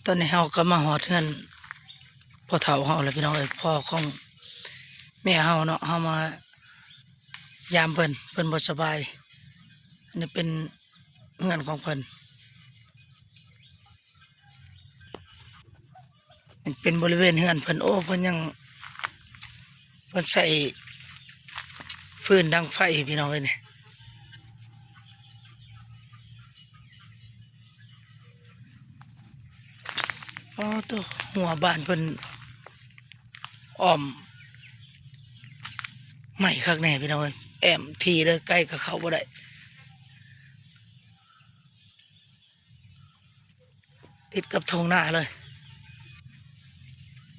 ຕອນນີ້ເຮົາກໍມາຮອດເຮືອນພໍ່ເຖົ້າເຮົາແລ້ວ ພີ່ນ້ອງເອີຍ, ພໍ່ຂອງແມ່ເຮົາເນາະ. ເຮົາມາ ຍາມເພິ່ນ ເພິ່ນບໍ່ສະບາຍ. ອັນນີ້ເປັນເຮືອນຂອງເພິ່ນ ເປັນບໍລິເວນເຮືອນເພິ່ນ. ໂອ້ ເພິ່ນຍັງ ເພິ່ນໃຊ້ຟືນດັງໄຟ ພີ່ນ້ອງເອີຍນີ້. ອໍ ໂຕ ຮົ້ວບ້ານເພິ່ນອ້ອມໄມ້ຄັກແນ່ ພີ່ນ້ອງເອີຍ, ແອ້ມທີ່ເລີຍ, ໄກກໍເຂົ້າບໍ່ໄດ້. ຕິດກັບທົ່ງນາເລີຍ.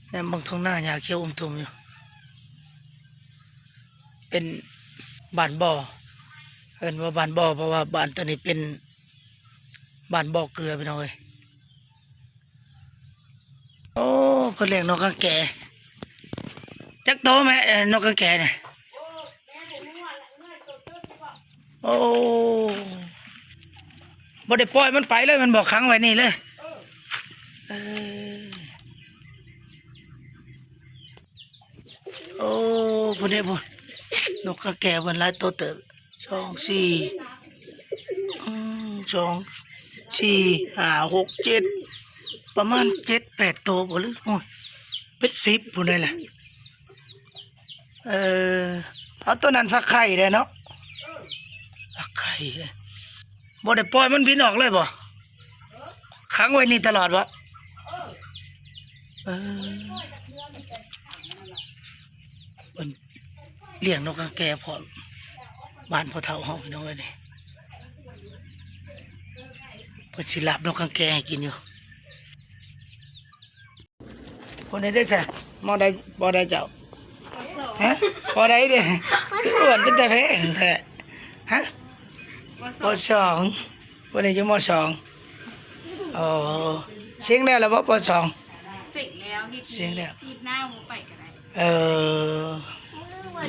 ແນມເບິ່ງທົ່ງນາ ຫຍ້າຂຽວອຸ້ມທຸ່ມຢູ່. ເປັນບ້ານບໍ່, ເອີ້ນວ່າບ້ານບໍ່ ເພາະວ່າບ້ານຕົວນີ້ເປັນບ້ານບໍ່ເກືອ ພີ່ນ້ອງເອີຍ. ໂອ້ ເພິ່ນລ້ຽງນົກກາງແກ. ຈັກໂຕແມ່ ນົກກາງແກນີ້? ໂອ້ ບໍ່ໄດ້ປ່ອຍມັນໄປເລີຍແມ່ນບໍ່? ຂັງໄວ້ນີ້ເລີຍ. ເອີ ໂອ້ ພຸ້ນເດ້ພຸ້ນ ນົກກາແກເພິ່ນຫຼາຍໂຕເຕີບ. ສອງ ສີ່ ອືມ ສອງ ສີ່ ຫ້າ ຫົກ ເຈັດ ປະມານເຈັດແປດໂຕບໍ່ ຫຼື ໂອ້ຍ ເປັນສິບພຸ້ນໄດ໋ລະ. ເອີ ເອົາ ໂຕນັ້ນຟັກໄຂ່ເດ້ເນາະ ຟັກໄຂ່ເດ້. ບໍ່ໄດ້ປ່ອຍມັນບິນອອກເລີຍບໍ່? ຂັງໄວ້ນີ້ຕະຫຼອດບໍ່? ເອີ ເພິ່ນລ້ຽງນົກກາງແກພ້ອມ ບ້ານພໍ່ເຖົ້າເຮົາ ພີ່ນ້ອງເອີຍນີ້. ເພິ່ນຊິລາບນົກກາງແກໃຫ້ກິນຢູ່. ຄົນໃດເດ້ຊະ? ມໍໃດ ປໍໃດເຈົ້າ? ປໍສອງ ຮະ? ປໍໃດເດ້? ຄືອ້ວນເປັນຕາແພງແທ້. ຮະ? ປໍສອງ ປໍສອງ ຜູ້ນີ້ຢູ່ ມໍສອງ. ອໍ ເສັງແລ້ວລະບໍ່ ປໍສອງ? ເສັງແລ້ວ ເຮັດ ເສັງແລ້ວ ເຮັດໜ້າບໍ່ໄປກໍໄດ້. ເອີ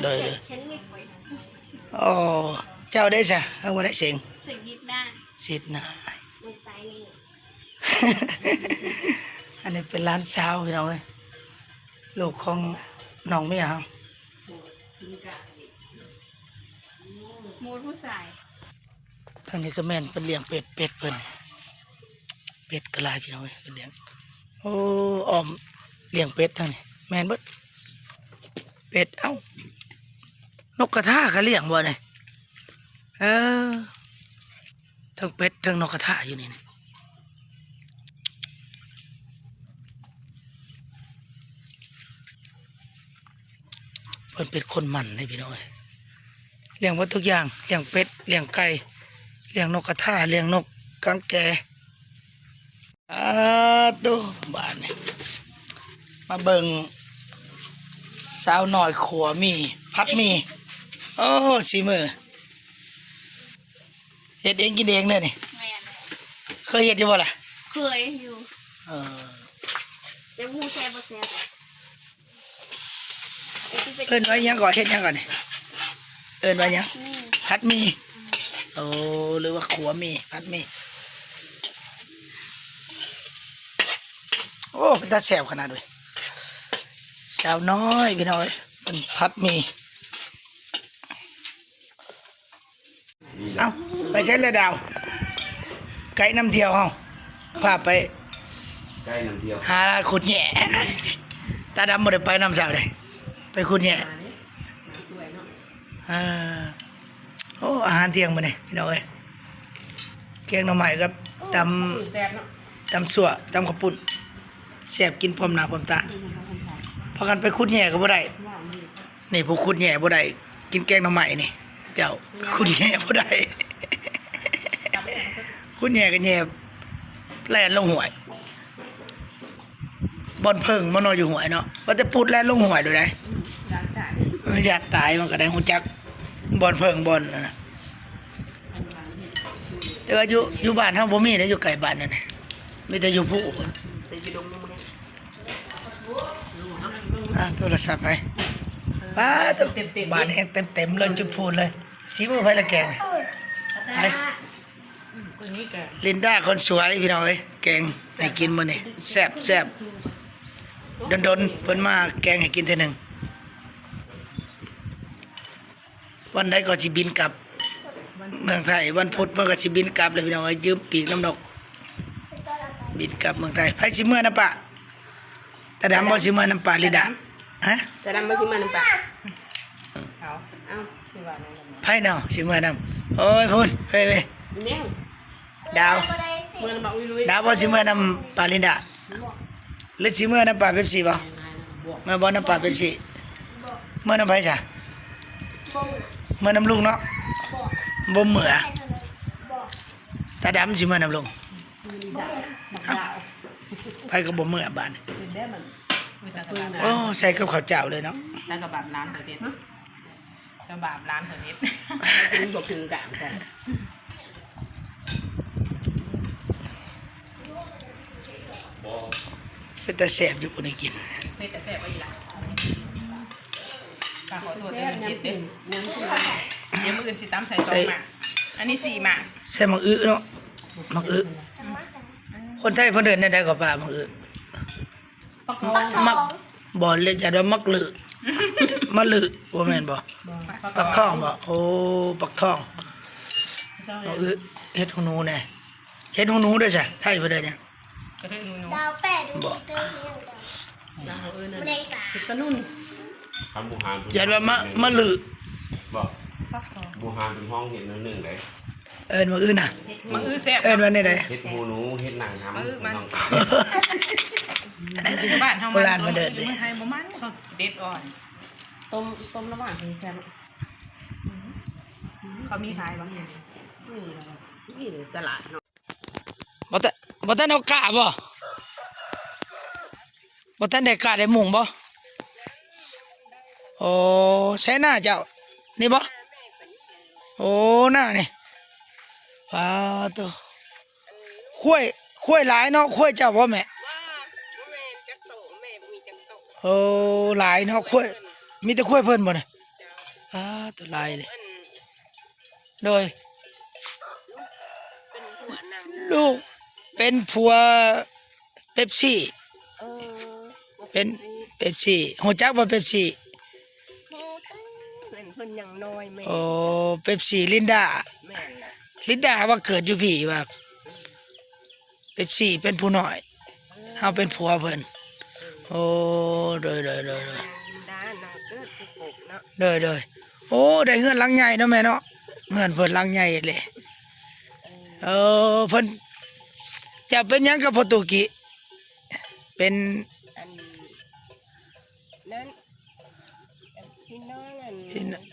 ໂດຍ ໂດຍ. ອໍ ເຈົ້າເດ້ຊະ? ເອີ ບໍ່ໄດ້ເສັງ ເສັງເຮັດໜ້າ ເສັງເຮັດໜ້າ. ອັນນີ້ເປັນຫຼານສາວ ພີ່ນ້ອງເອີຍ ລູກຂອງນ້ອງເມຍເຮົາ. ໝູດຜູ້ຊາຍ. ທາງນີ້ກໍແມ່ນເພິ່ນລ້ຽງເປັດ ເປັດເພິ່ນ ເປັດກໍຫຼາຍ ພີ່ນ້ອງເອີຍ ເພິ່ນລ້ຽງ. ໂອ້ ອ້ອມລ້ຽງເປັດທາງນີ້ ແມ່ນເບິດ ເປັດ. ເອົ້າ ນົກກະທາກໍລ້ຽງບໍ່ນີ້? ເອີ ທັງເປັດທັງນົກກະທາຢູ່ນີ້. ເພິ່ນເປັນຄົນໝັ່ນເດ້ ພີ່ນ້ອງເອີຍ ລ້ຽງເບິດທຸກຢ່າງ ລ້ຽງເປັດ ລ້ຽງໄກ່ ລ້ຽງນົກກະທາ ລ້ຽງນົກກາງແກ. ອາ ໂຕ ບາດນີ້ມາເບິ່ງສາວນ້ອຍຂົ້ວໝີ່ ຜັດໝີ່. ໂອ້ ສີມື ເຮັດເອງກິນເອງເດີນີ້. ແມ່ນ. ເຄີຍເຮັດຢູ່ບໍ່ລະ? ເຄີຍຢູ່. ເອີ ແຕ່ບໍ່ຮູ້ແຊບບໍ່ແຊບ. ເອີ້ນວ່າຫຍັງເກາະ? ເຮັດຫຍັງເກາະນີ້? ເອີ້ນວ່າຫຍັງ? ຜັດໝີ່. ໂອ້ ຫຼືວ່າຂົ້ວໝີ່ ຜັດໝີ່. ໂອ້ ເປັນຕາແຊບຂະໜາດເວີຍ. ສາວນ້ອຍ ພີ່ນ້ອງເອີຍ ເພິ່ນຜັດໝີ່. ເອົ້າ ໄປໃສລະດາວ? ໄກນຳທ່ຽວເຮົາ ພາໄປ ໄກນຳທ່ຽວ ຫາຂຸດແຫຍ່. ຕາດຳບໍ່ໄດ້ໄປນຳສາວເດ້ ໄປຂຸດແຫຍ່. ເອີ ໂອ້ ອາຫານທ່ຽງມື້ນີ້ ພີ່ນ້ອງເອີຍ ແກງໜໍ່ໄມ້ກັບຕຳ ຕຳຊົ່ວ ຕຳເຂົ້າປຸ້ນ ແຊບ ກິນພ້ອມໜ້າພ້ອມຕາ. ພາກັນໄປຂຸດແຫຍ່ກໍບໍ່ໄດ້. ນີ້ຜູ້ຂຸດແຫຍ່ບໍ່ໄດ້ ກິນແກງໜໍ່ໄມ້ນີ້ ເຈົ້າ ຂຸດແຫຍ່ບໍ່ໄດ້. ຂຸດແຫຍ່ກໍແຫຍ່ແລ່ນລົງຫ້ວຍ. ບ່ອນເຜິ້ງມັນເນາະ ຢູ່ຫ້ວຍເນາະ ວ່າແຕ່ປຸດແລ່ນລົງຫ້ວຍໂດຍໃດ. ເອີ ຢ້ານຕາຍ ມັນກໍໄດ້ຮູ້ຈັກບ່ອນເຜິ້ງບ່ອນນັ້ນນະ. ແຕ່ວ່າຢູ່ ຢູ່ບ້ານເຮົາບໍ່ມີເດ້ ຢູ່ໃກ້ບ້ານນັ້ນນະ ມີແຕ່ຢູ່ພູພຸ້ນ ແຕ່ຢູ່ດົງ. ອ່າ ໂທລະສັບໃຜ? ປ້າໂຕ ບາດແຮງເຕັມໆເລີຍ ຈຸດພູນເລີຍ. ສີມືໃຜລະແກງ? ໃຜ? ລິນດາຄົນສວຍພີ່ນ້ອງເອີຍ ແກງໃຫ້ກິນມື້ນີ້ ແຊບໆ ດົນໆ ເພິ່ນມາແກງໃຫ້ກິນເທື່ອໜຶ່ງ. ວັນໃດກໍຊິບິນກັບເມືອງໄທ ວັນພຸດເພິ່ນກໍຊິບິນກັບແລ້ວພີ່ນ້ອງເອີຍ ຢືມປີກນຳນົກ ບິນກັບເມືອງໄທ. ໃຜຊິເມືອນຳປ້າ? ຕາດຳບໍ່ຊິເມືອນຳປ້າລິນດາ? ຕາດຳ ຮະ? ຕາດຳບໍ່ຊິເມືອນຳປ້າ? ເອົາ ເອົາ ຄືວ່ານັ້ນລະ ໃຜເນາະຊິເມືອນຳ? ໂອ້ຍ ພຸ້ນ ເອີຍ ອີແມວ ດາວ ເມືອນຳປ້າອຸຍລຸຍ ດາວບໍ່ຊິເມືອນຳປ້າລິນດາ? ຫຼືຊິເມືອນຳປ້າເປັບຊີບໍ່? ເມືອບໍ່ນຳປ້າເປັບຊີ? ເມືອນຳໃຜຊະ? ເມືອນຳລຸງເນາະ? ບໍ່ເມືອ ຕາດຳຊິເມືອນຳລຸງ. ເອົ້າ ໃຜກໍບໍ່ເມືອບາດນີ້. ໂອ້ ໃສ່ກັບເຂົ້າເຈົ້າເລີຍເນາະ. ແລ້ວກໍບາບຫຼານຂ້ອຍເຮັດ ກໍບາບຫຼານຂ້ອຍເຮັດ ມັນບໍ່ຄືກັນ. ເປັນຕາແຊບຢູ່ຜູ້ນີ້ກິນ ເປັນຕາແຊບບໍ່ອີ່ຫຼ້າ? ປ້າຂໍໂທດເດີ ເຮັດເດີ້ ດຽວມື້ອື່ນຊິຕຳໃສ່ສອງໝາກ ອັນນີ້ສີ່ໝາກ. ໃສ່ໝາກອຶເນາະ ໝາກອຶ ອືມ ຄົນໄທເພິ່ນເອີ້ນແນວໃດກໍປ້າ ໝາກອຶ? ໝາກ ໝາກ ບໍ່ ເອີ້ນວ່າໝາກລຶ ມະລຶ ບໍ່ແມ່ນບໍ່? ບໍ່ ປາກທອງບໍ່? ໂອ້ ປາກທອງ ໝາກອຶ. ເຮັດຫູໜູແດ່ ເຮັດຫູໜູເດີ້ຊະ ໄທເພິ່ນເອີ້ນຫຍັງ? ກະເທຍໜູ ດາວແປະດູ ບໍ່ ເຮັດຕະນຸ່ນ ຄຳບູຮານເພິ່ນ ຢ້ານວ່າມະ ມະລຶ ບໍ່ ບູຮານເພິ່ນຮ້ອງເຮັດແນວໜຶ່ງເດ້ ເອີ້ນວ່າອື່ນນະ ມະອຶແຊບ ເອີ້ນວ່າແນວໃດ? ເຮັດຫູໜູ ເຮັດນາງຫຳ ມະອຶມັນ ບ້ານເຮົາມັນ ໂບລານເພິ່ນເອີ້ນເດ້ ຢູ່ເມືອງໄທບໍ່ມັນ ເຂົາເດັດອ່ອນ ຕົ້ມ ຕົ້ມລະຫວ່າງເພິ່ນແຊບ ເຂົາມີຂາຍບໍ່? ມີ ມີຕະຫຼາດເນາະ. ບໍ່ຕະ ບໍ່ທັນເອົາກ້າບໍ່? ບໍ່ທັນໄດ້ກ້າໄດ້ມຸງບໍ່? ໂອ້ ໃສ່ໜ້າເຈົ້ານີ້ບໍ່? ໂອ້ ໜ້ານີ້ ປາໂຕ ຄວາຍ ຄວາຍຫຼາຍເນາະ ຄວາຍເຈົ້າບໍ່ແມ່? ວ່າ ບໍ່ແມ່ນຈັກໂຕ ແມ່ບໍ່ມີຈັກໂຕ. ໂອ້ ຫຼາຍເນາະ ຄວາຍ ມີແຕ່ຄວາຍເພິ່ນບໍ່ນີ້? ເຈົ້າ ປາໂຕ ຫຼາຍເດ້. ອັນ ໂດຍ ເປັນຜົວນາງ ລູກເປັນຜົວເປັບຊີ ເອີ ເປັນເປັບຊີ ເປັບຊີ ຮູ້ຈັກບໍ່ເປັບຊີ? ຮູ້ ເພິ່ນ ເພິ່ນຍັງນ້ອຍແມ່ ໂອ້ ເປັບຊີ ລິນດາ ແມ່ນລະ ລິນດາວ່າເກີດຢູ່ພີ້ວ່າ ເປັບຊີເປັນຜູ້ນ້ອຍ ເອີ ເຮົາເປັນຜົວເພິ່ນ ເອີ ໂອ້ ໂດຍ ໂດຍ ໂດຍ ໂດຍ ນາງ ນາງເກີດຢູ່ກົກເນາະ ໂດຍ ໂດຍ ໂອ້ ໄດ້ເຮືອນຫຼັງໃຫຍ່ເນາະແມ່ເນາະ ເຮືອນເພິ່ນຫຼັງໃຫຍ່ເລີຍ ເອີ ເອີ ເພິ່ນ ເຈົ້າເປັນຫຍັງກັບພໍ່ຕຸກິ? ເປັນ ອັນ ນັ້ນ ພີ່ນ້ອງ ອັນ ພີ່ນ້ອງ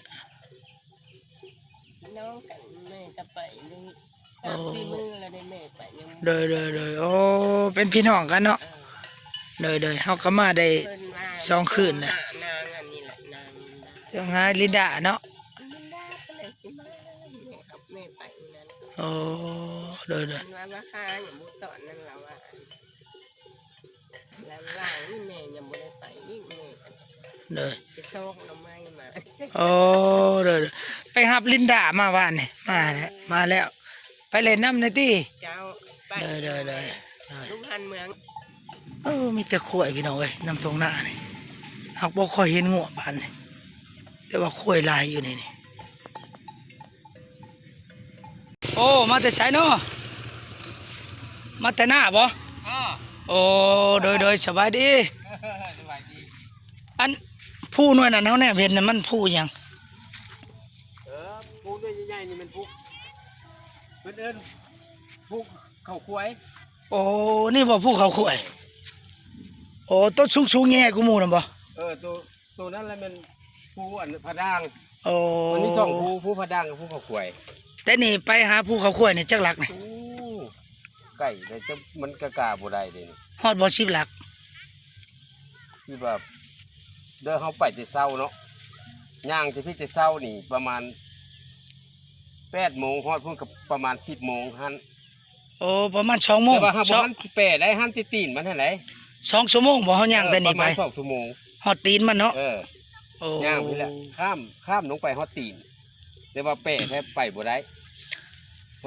ພີ່ນ້ອງກັນ ແມ່ກໍໄປນີ້ ໂອ້ ສາມສີ່ມື້ແລ້ວເດ້ ແມ່ໄປຍັງ ໂດຍ ໂດຍ ໂດຍ ໂອ້ ເປັນພີ່ນ້ອງກັນເນາະ ເອີ ໂດຍ ໂດຍ ເຮົາກໍມາໄດ້ ເພິ່ນວ່າ ສອງຄືນແລ້ວ ນາງອັນນີ້ແຫຼະ ນາງ ເຈົ້າຫາລິນດາເນາະ ລິນດາກໍເລີຍຊິມາ ແມ່ຮັບແມ່ໄປນັ້ນ ໂອ້ ໂດຍ ໂດຍ ເພິ່ນວ່າ ມາຄາຍັງບໍ່ຕອນນັ້ນລະວ່າ ແລ້ວວ່າ ໂອ້ຍ ແມ່ຍັງບໍ່ໄດ້ໄປອີກ ແມ່ ໂດຍ ໄປຊອກໜໍ່ໄມ້ມາ ໂອ້ ໂດຍ ໂດຍ ໄປຮັບລິນດາມາວານນີ້ ມາແລ້ວ ມາແລ້ວ ໄປຫຼິ້ນນຳແດ່ຕິ ເຈົ້າ ໄປ ໂດຍ ໂດຍ ໂດຍ ໂດຍ ລູກພັນເມືອງ ເອີ ມີແຕ່ຄວາຍພີ່ນ້ອງເອີຍ ນຳທົ່ງນານີ້ ຫາກບໍ່ຄ່ອຍເຫັນງົວປານນີ້ ແຕ່ວ່າຄວາຍຫຼາຍຢູ່ໃນນີ້. ໂອ້ ມາແຕ່ໃສເນາະ? ມາແຕ່ນາບໍ່? ອ້າ ໂອ້ ໂດຍ ໂດຍ ສະບາຍດີ ສະບາຍດີ ອັນ ພູໜ່ວຍນັ້ນເຮົາແນມເຫັນນັ້ນມັນພູຫຍັງ? ເອີ ພູໜ່ວຍໃຫຍ່ໆນີ້ແມ່ນພູ ເພິ່ນເອີ້ນພູເຂົາຄວາຍ ໂອ້ ນີ້ບໍ່ພູເຂົາຄວາຍ? ໂອ້ ຕົ້ນສູງໆໃຫຍ່ກວ່າໝູ່ນັ້ນບໍ່? ເອີ ໂຕ ໂຕນັ້ນລະແມ່ນພູອັນຜາດ່າງ ໂອ້ ມັນມີສອງພູ ພູຜາດ່າງກັບພູເຂົາຄວາຍ ແຕ່ນີ້ໄປຫາພູເຂົາຄວາຍນີ້ຈັກຫຼັກນີ້? ໂອ້ ໄກເດ້ ແຕ່ມັນກະກາບໍ່ໄດ້ເດ້ນີ້ ຮອດບໍ່ສິບຫຼັກ? ທີ່ວ່າ ເດີ ເຮົາໄປແຕ່ເຊົ້າເນາະ ຍ່າງແຕ່ພີ້ແຕ່ເຊົ້ານີ້ປະມານແປດໂມງ ຮອດພຸ້ນກໍປະມານສິບໂມງຫັ້ນ ໂອ້ ປະມານສອງໂມງ ແຕ່ວ່າເຮົາບໍ່ທັນແປໄດ້ ຫັ້ນແຕ່ຕີນມັນຫັ້ນໃດ ສອງຊົ່ວໂມງບໍ່? ເຮົາຍ່າງແຕ່ນີ້ໄປ ເອີ ປະມານສອງຊົ່ວໂມງ ຮອດຕີນມັນເນາະ ເອີ ໂອ້ ຍ່າງພີ້ແຫຼະ ຂ້າມ ຂ້າມລົງໄປຮອດຕີນ ແຕ່ວ່າແປແທ້ໄປບໍ່ໄດ້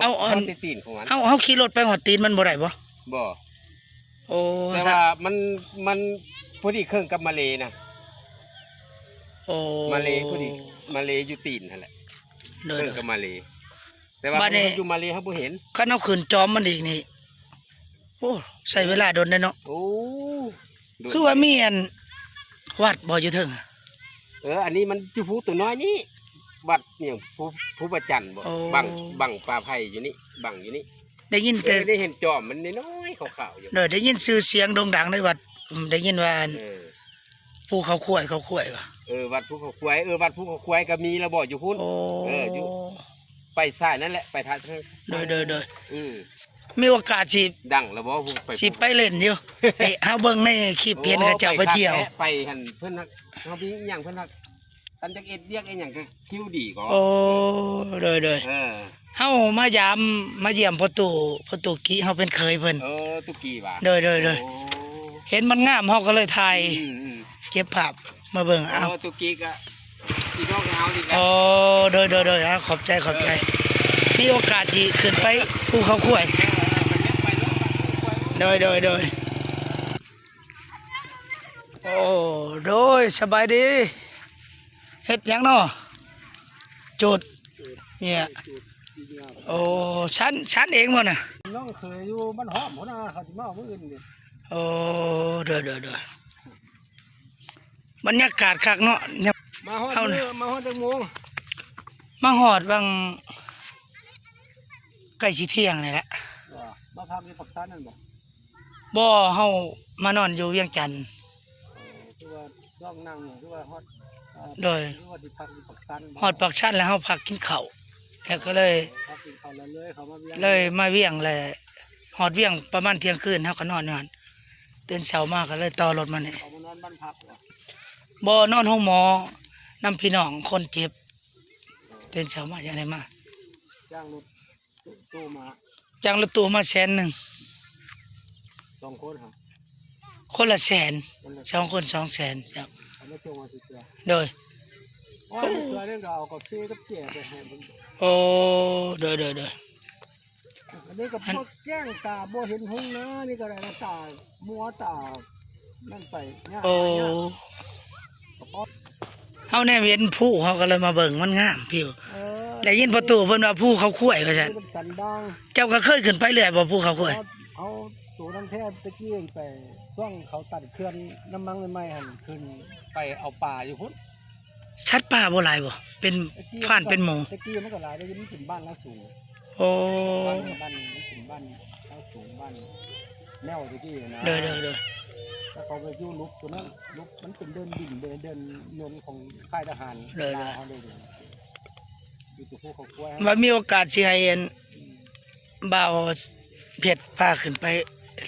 ເອົາ ເອົາ ຮອດແຕ່ຕີນຂອງມັນ. ເຮົາ ເຮົາຂີ່ລົດໄປຮອດຕີນມັນບໍ່ໄດ້ບໍ່? ບໍ່. ໂອ້ ແຕ່ວ່າມັນ ມັນພໍດີເຄິ່ງກັບມາເລນະ. ໂອ້ ມາເລພໍດີ ມາເລຢູ່ຕີນຫັ້ນແຫຼະ. ໂດຍ ເຄິ່ງກັບມາເລ. ແຕ່ວ່າ ບາດນີ້ ຢູ່ມາເລເຮົາບໍ່ເຫັນ. ຄັນເຮົາຂຶ້ນຈອມມັນອີກນີ້ ໂອ້ ໃຊ້ເວລາດົນເດ້ເນາະ. ໂອ້ ຄືວ່າມີອັນ ວັດບໍ່ຢູ່ເທິງ? ເອີ ອັນນີ້ມັນຢູ່ພູຕົວນ້ອຍນີ້ ວັດຫຍັງ ພູ ພູພະຈັນບໍ່? ໂອ້ ບັງ ບັງປ່າໄຜ່ຢູ່ນີ້ ບັງຢູ່ນີ້. ໄດ້ຍິນແຕ່ ເອີ ໄດ້ເຫັນຈອມມັນນ້ອຍໆຂາວໆຢູ່. ໂດຍ ໄດ້ຍິນຊື່ສຽງໂດ່ງດັງໃນວັດ ອືມ ໄດ້ຍິນວ່າ ເອີ ພູເຂົາຄວາຍ ເຂົາຄວາຍວ່າ. ເອີ ວັດພູເຂົາຄວາຍ. ເອີ ວັດພູເຂົາຄວາຍກໍມີລະບໍ່ຢູ່ພຸ້ນ? ໂອ້ ເອີ ຢູ່ ໄປສາຍນັ້ນແຫຼະ ໄປທາງ ໂດຍ ໂດຍ ໂດຍ. ອືມ ມີໂອກາດຊິ ດັງລະບໍ່? ໄປ ຊິໄປເລ່ນຢູ່. ເອີ ເຮົາເບິ່ງໃນຄລິບເຫັນເຂົາເຈົ້າໄປທ່ຽວ. ໂອ້ ໄປຄັກແທ້ ໄປຫັ້ນເພິ່ນຮັກ ເຮົາມີອີ່ຫຍັງເພິ່ນຮັກ ຄັນຈັກເຮັດວຽກອີ່ຫຍັງກໍຄິວດີກໍ. ໂອ້ ໂດຍ ໂດຍ. ເອີ ເຮົາມາຢາມ ມາຢ້ຽມພໍ່ຕູ້ ພໍ່ຕູ້ກີ້ ເຮົາເປັນເຂີຍເພິ່ນ. ເອີ ຕູ້ກີ້ຫວາ? ໂດຍ ໂດຍ ໂດຍ. ໂອ້ ເຫັນມັນງາມ ເຮົາກໍເລີຍຖ່າຍ ອືມ ເກັບພາບ ມາເບິ່ງ. ເອົາ ຕູ້ກີ້ກໍພີ່ນ້ອງເຮົານີ້ແຫຼະ. ໂອ້ ໂດຍ ໂດຍ ໂດຍ. ເອົາ ຂອບໃຈ ຂອບໃຈ. ເອີ ມີໂອກາດຊິຂຶ້ນໄປພູເຂົາຄວາຍ. ເອີ ເອີ ໄປເລີຍ ໄປເລີຍ. ໂດຍ ໂດຍ ໂດຍ. ໂອ້ ໂດຍ ສະບາຍດີ. ເຮັດຫຍັງເນາະ? ຈູດ ຈູດ ເຫຍ. ຈູດ ໂອ້ ສັນ ສັນເອງບໍ່ນະ? ນ້ອງເຂີຍຢູ່ບ້ານຫ້ອມພຸ້ນນະ ເຂົາຊິມາເອົາມື້ອື່ນນີ້. ໂອ້ ໂດຍ ໂດຍ ໂດຍ. ບັນຍາກາດຄັກເນາະ. ມາຮອດ ເຮົາ ມື້ ມາຮອດຈັກໂມງ? ມາຮອດຫວ່າງໃກ້ຊິທ່ຽງນີ້ແຫຼະ. ວ່າ ມາພັກຢູ່ປາກຊັນນັ້ນບໍ່? ບໍ່ ເຮົາມານອນຢູ່ວຽງຈັນ. ເອີ ຄືວ່າຊ່ວງນັ້ນ ຄືວ່າຮອດ ເອີ ໂດຍ ຄືວ່າຊິພັກຢູ່ປາກຊັນບໍ່? ຮອດປາກຊັນແລ້ວເຮົາພັກກິນເຂົ້າ ແລ້ວກໍເລີຍ ພັກກິນເຂົ້າແລ້ວເລີຍເຂົ້າມາວຽງ ເລີຍມາວຽງ ແລ້ວຮອດວຽງປະມານທ່ຽງຄືນ ເຮົາກໍນອນຢູ່ຫັ້ນ. ຕື່ນເຊົ້າມາກໍເລີຍຕໍ່ລົດມານີ້. ເຂົ້າມານອນບ້ານພັກບໍ່? ບໍ່ ນອນໂຮງໝໍນຳພີ່ນ້ອງຄົນເຈັບ. ເອີ ຕື່ນເຊົ້າມາຈັ່ງໄດ້ມາ. ຈ້າງລົດຕູ້ມາ ຈ້າງລົດຕູ້ມາແສນໜຶ່ງ. ສອງຄົນຫະ? ຄົນລະແສນ. ຄົນລະແສນ ສອງຄົນສອງແສນ. ເຈົ້າ ເອົາມາສົ່ງເອົາຊິເທື່ອ. ໂດຍ. ໂອ້ຍ ເທື່ອໜຶ່ງກໍເອົາກາເຟກັບເຈຍໄປໃຫ້ເພິ່ນ. ໂອ້ ໂດຍ ໂດຍ ໂດຍ. ອັນນີ້ກໍພວກແຈ້ງຕາບໍ່ເຫັນຫົງນານີ້ກໍໄດ້ນະ ຕາມົວຕານັ້ນໄປຍາກ. ໂອ້ ຍາກ. ເຮົາແນມເຫັນພູ ເຮົາກໍເລີຍມາເບິ່ງ ມັນງາມພິວ. ເອີ ໄດ້ຍິນພໍ່ຕູ້ເພິ່ນວ່າພູເຂົາຄວາຍວ່າຊັ້ນ. ມັນສັນດາງ. ເຈົ້າກໍເຄີຍຂຶ້ນໄປເລື້ອຍບໍ່ ພູເຂົາຄວາຍ? ເຮົາ ໂຕນັ້ນແທ້ ແຕ່ກີ້ໄປຊ່ວງເຂົາຕັດເຂື່ອນນ້ຳມັງໃໝ່ໆຫັ້ນ ຂຶ້ນໄປເອົາປາຢູ່ພຸ້ນ. ສັດປ່າບໍ່ຫຼາຍບໍ່? ເປັນ ແຕ່ກີ້ ຟານເປັນໝູ. ແຕ່ກີ້ມັນກໍຫຼາຍເດ້ ມັນເປັນບ້ານລາວສູງ. ໂອ້ ບ້ານ ບ້ານ ມັນເປັນບ້ານລາວສູງ ບ້ານແນວແຕ່ກີ້ນະ. ໂດຍ ໂດຍ ໂດຍ. ແລ້ວເຂົາໄປຢູ່ຫຼຸບຕົວນັ້ນ ຫຼຸບ ມັນເປັນເດີ່ນບິນ ເດີ່ນ ເດີ່ນຍົນຂອງຄ້າຍທະຫານ. ໂດຍ ໂດຍ ລາວເຮົາເລີຍ. ຢູ່ຕົວພູເຂົາຄວາຍ ວ່າມີໂອກາດຊິໃຫ້ອັນ ອືມ ບ່າວເພັດພາຂຶ້ນໄປ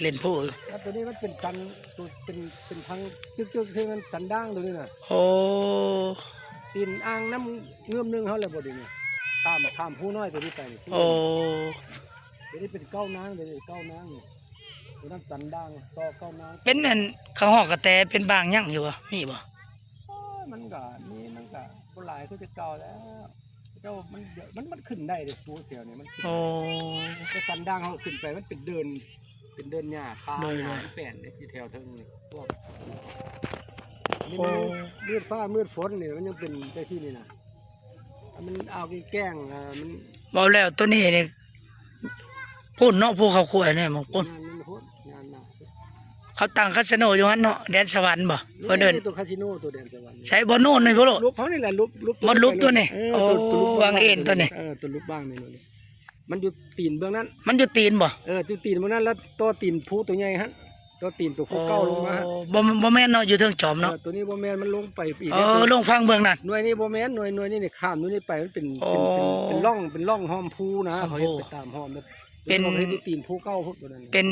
ຫຼິ້ນພູ. ແລ້ວຕົວນີ້ມັນເປັນສັນ ຕົວເປັນ ເປັນທາງຈຶກໆ ທີ່ມັນສັນດາງຕົວນີ້ນະ. ໂອ້ ຕີນອ່າງນ້ຳເງື່ອມໜຶ່ງເຮົາແລ້ວບໍ່ດີນີ້ ຂ້າມ ຂ້າມພູນ້ອຍຕົວນີ້ໄປນີ້. ໂອ້ ຕົວນີ້ເປັນເກົ້ານາງ ຕົວນີ້ເກົ້ານາງນີ້. ຕົວນັ້ນສັນດາງຕໍ່ເກົ້ານາງ. ເປັນອັນ ເຂົາຮອກກະແຕ ເປັນບາງຫຍັງຢູ່ບໍ່? ມີບໍ່? ໂອ້ຍ ມັນກະມີ ມັນກະບໍ່ຫຼາຍຄືແຕ່ເກົ່າແລ້ວ. ເຈົ້າ ມັນ ມັນ ມັນຂຶ້ນໄດ້ເດ້ ພູແຖວນີ້ມັນຂຶ້ນ. ໂອ້ ແຕ່ສັນດາງເຮົາຂຶ້ນໄປ ມັນເປັນເດີ່ນ ເປັນເດີ່ນຫຍ້າຄາ. ໂດຍ ໂດຍ ມັນແປນເດ້ ຢູ່ແຖວເທິງນີ້ ພວກນີ້. ໂອ້ ມັນມືດ ມືດຟ້າມືດຝົນນີ້ ມັນຍັງເປັນຈັ່ງຊີ້ນີ້ນະ. ມັນອາວແກ້ງໆ ມັນ ເວົ້າແລ້ວໂຕນີ້ນີ້ ພຸ້ນເນາະ ພູເຂົາຄວາຍນີ້ ໝ່ອງພຸ້ນ. ງານມັນພຸ້ນ ງານນະ ເຂົາຕັ້ງຄາສິໂນຢູ່ຫັ້ນເນາະ ແດນສະຫວັນບໍ່ ເພິ່ນເອີ້ນ. ນີ້ຕົວຄາສິໂນ ຕົວແດນສະຫວັນ. ໃສ ບ່ອນໂນ້ນນີ້ບໍ່? ຫຼຸບເຮົານີ້ແຫຼະ ຫຼຸບ ຫຼຸບ ບ່ອນຫຼຸບຕົວນີ້. ເອີ ໂອ້ ຕົວຫຼຸບ ວາງເອັນຕົວນີ້. ເອີ ຕົວຫຼຸບວາງນີ້ ມັນຢູ່ຕີນເບື້ອງນັ້ນ. ມັນຢູ່ຕີນບໍ່? ເອີ ຢູ່ຕີນເບື້ອງນັ້ນ ແລ້ວຕໍ່ຕີນພູຕົວໃຫຍ່ຫັ້ນ ຕົວຕີນຕົວພູເກົ່າລົງມາ. ອໍ ບໍ່ ບໍ່ແມ່ນເນາະ ຢູ່ເທິງຈອມເນາະ. ເອີ ຕົວນີ້ບໍ່ແມ່ນ ມັນລົງໄປອີກ. ອໍ ລົງຝັ່ງເບື້ອງນັ້ນ. ໜ່ວຍນີ້ບໍ່ແມ່ນ ໜ່ວຍ ໜ່ວຍນີ້ນີ້ ຂ້າມໜ່ວຍນີ້ໄປ ມັນເປັນ ອໍ ເປັນ ເປັນ ເປັນຮ່ອງ ເປັນຮ່ອງຮ່ອມພູນະ. ໂອ້ໂຫ ເຂົາເຮັດໄປຕາມຮ່ອມ ເປັນ ເປັນ ເປັນຕີນພູເກົ່າພຸ້ນ ຕົວນັ້ນ. ເປັນ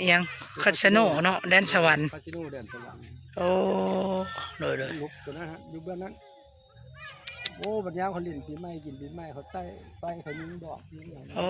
ອີ່ຫຍັງ ຄາສິໂນເນາະ ແດນສະຫວັນ. ຄາສິໂນແດນສະຫວັນ. ໂອ້ ໂດຍ ໂດຍ. ລົບຕົວນັ້ນ ຢູ່ເບື້ອງນັ້ນ. ໂອ້ ບັດຍາມເຂົາຫຼິ້ນປີໃໝ່ ກິນປີໃໝ່ ເຂົາໄຕ້ໄຟ ເຂົາຍິງດອກຍິງຫຍັງ. ໂອ້